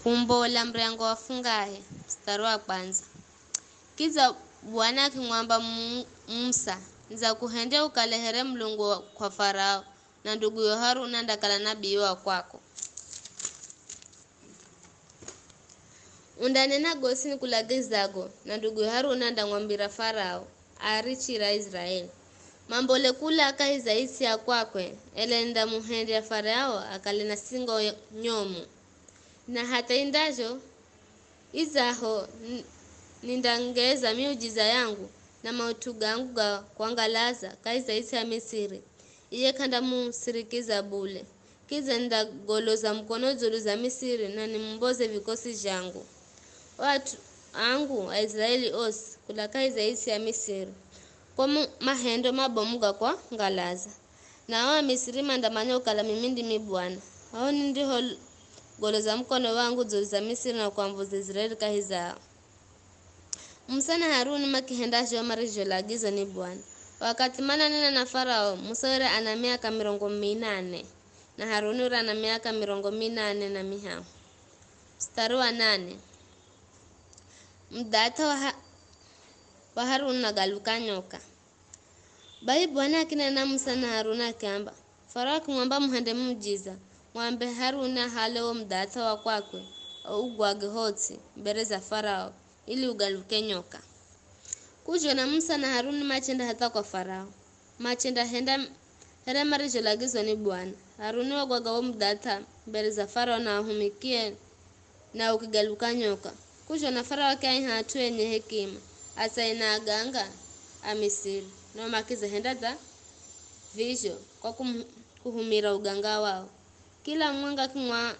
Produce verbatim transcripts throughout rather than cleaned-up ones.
Umbola muryango wa fungahe, mstari wa kwanza. Kidza Bwana akimwamba Mu- Musa, "Ndzakuhendya ukale here Mulungu wa- kwa Farao, na nduguyo Haruna andakala nabii wa kwako. Undanena gosi nikulagizago, na nduguyo Haruna andamwambira Farao, arichira Israeli. Mambole kula kahi za its'i ya kwakwe, ela nindamuhendya Farao akale na singo nyomu. Na hatha indazho idzaho, n- nindangeza miujiza yangu na maut'u gangu ga kwangalaza kahi za its'i ya Misiri, iye k'andamusirikiza bule. Kidza nindagoloza mukono dzulu za Misiri na nimumboze vikosi zhangu. O at'u angu Aiziraeli osi kula kahi za its'i ya Misiri, kwa mu- mahendo mabomu ga kwangalaza. Na o Amisiri mandamanya kukala mimi ndimi Bwana, ao nindihogoloza mukono wangu dzulu za Misiri na kuamboza Israeli kahi zao." Musa na Haruni makihenda zho marizholagizwa ni Bwana. Wakathi mananena na Farao, Musa were ana miaka mirongo minane, na Haruni were ana miaka mirongo minane na mihahu. Mstari wa nane. Mdhatha wa, ha, wa Haruni unagaluka nyoka. Bai Bwana akinena na Musa na Haruni akiamba, Farao akimwamba muhende muujiza, mwambe Haruni ahale wo mdhatha wa kwakwe, augwage hots'i mbere za Farao, ili ugaluke nyoka. Kuzhona Musa na Haruni machenda hatha kwa Farao. Machenda henda here marizholagizwa ni Bwana. Haruni wagwaga wo mdhatha mbere za Farao na ahumikie na ukigaluka nyoka. Kuzhona Farao akiaiha at'u enye hekima, atsai na aganga a Misiri, nao makizehenda dza vizho kwa kum- kuhumira uganga wao. Kila mumwenga akimwa-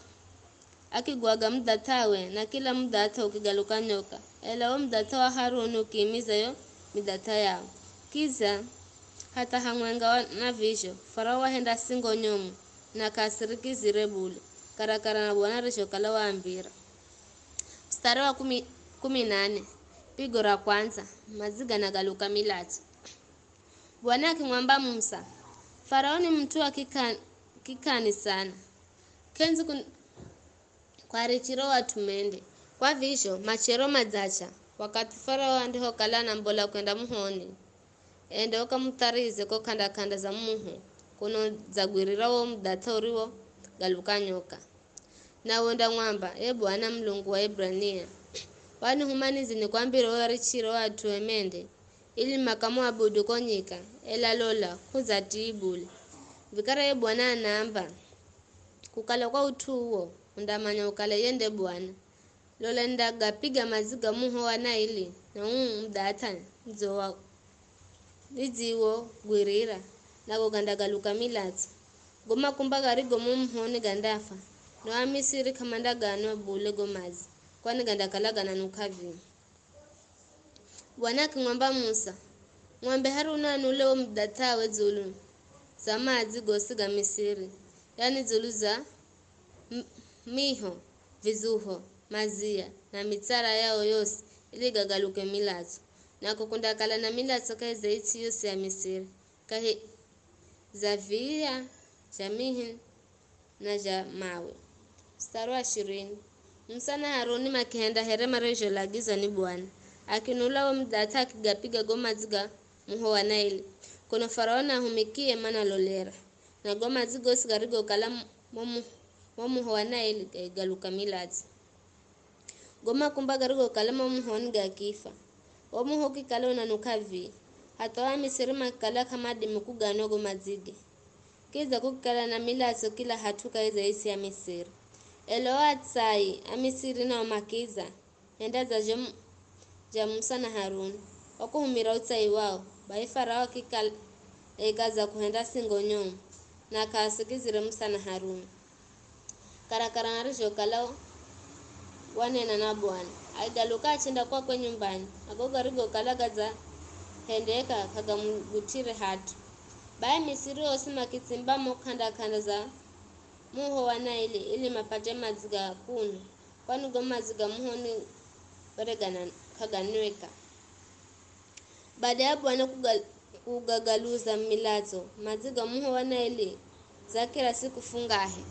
akigwaga mudhathawe, na kila mudhatha ukigaluka nyoka, ela wo mudhatha wa Haruni ukiimiza yo midhatha yao. Kidza hatha hamwenga wa- na vizho, Farao wahenda singo nyomu, na k'aasirikizire bule, karakara na Bwana arizhokala waambira. Mstari wa kumi, kumi na nne, pigo ra kwanza, madziga nagaluka milatso. Bwana akimwamba Musa, Farao ni mut'u wa kika- kikani sana, k'endzi kun- kwarichira o at'u mende. Kwa vizho, machero madzacha, wakathi Farao andihokala anambola kwenda muhoni, ende ukamutharize ko k'anda-k'anda za muho, kuno dzagwirira wo mudhatha uriwo galuka nyoka. Na wenda ng'wamba, "Ee Bwana Mulungu wa Eburania, wanihuma nidze nikwambire warichire o at'u emende, ili makamuabudu ko nyika, ela lola, k'udzatii bule." Vikara ye Bwana anaamba, kukala kwa ut'u uwo, undamanya ukala iye nde Bwana. Lola nindagapiga madzi ga muho wa Naili, na uu mudhatha nidziwo gwirira, nago gandagaluka milatso. Go makumba garigo mo muhoni gandafwa, na o Amisiri k'amandaganwa bule go madzi, kwani gandakala gananuka vii. Bwana akimwamba Musa, "Mwambe Haruna anule wo mudhathawe dzulu za madzi gosi ga Misiri, yani dzulu za m- miho, vizuho, mazia, na mitsara yao yosi, ili gagaluke milatso. Nako kundakala na milatso kahi za its'i yosi ya Misiri, kahi za viya zha mihi na zha mawe." Mstari wa ishirini. Musa na Haruni makihenda here marizholagizwa ni Bwana. Akinula wo mudhatha akigapiga go madzi ga muho wa Naili, kuno Farao na ahumikie manalolera, na go madzi gosi garigokala mo mu- mo muho wa Naili galuka milatso. Go makumba garigokala mo muhoni gakifwa. Wo muho ukikala unanuka vii, hatha o Amisiri makikala k'amadimi kuganwa go madzige. Kidza kukikala na milatso kila hat'u kahi za its'i ya Misiri. Ela o atsai a Misiri nao makidza henda dza zho mu- zha Musa na Haruni, kwa kuhumira utsai wao. Bai Farao akikala eka dza kuhenda singo nyomu, na k'aasikizire Musa na Haruni. Karakara na arizhokala wanena na Bwana, akigaluka achenda kwakwe nyumbani, na go garigokala gadzahendeka k'agamugut'ire hat'u. Bai Misiri osi makitsimba mo k'anda-k'anda za muho wa Naili ili mapate madzi ga kunwa, kwani go madzi ga muhoni were gana- k'aganweka. Baada ya Bwana kuga- kugagaluza milatso, madzi ga muho wa Naili zakira siku fungahe,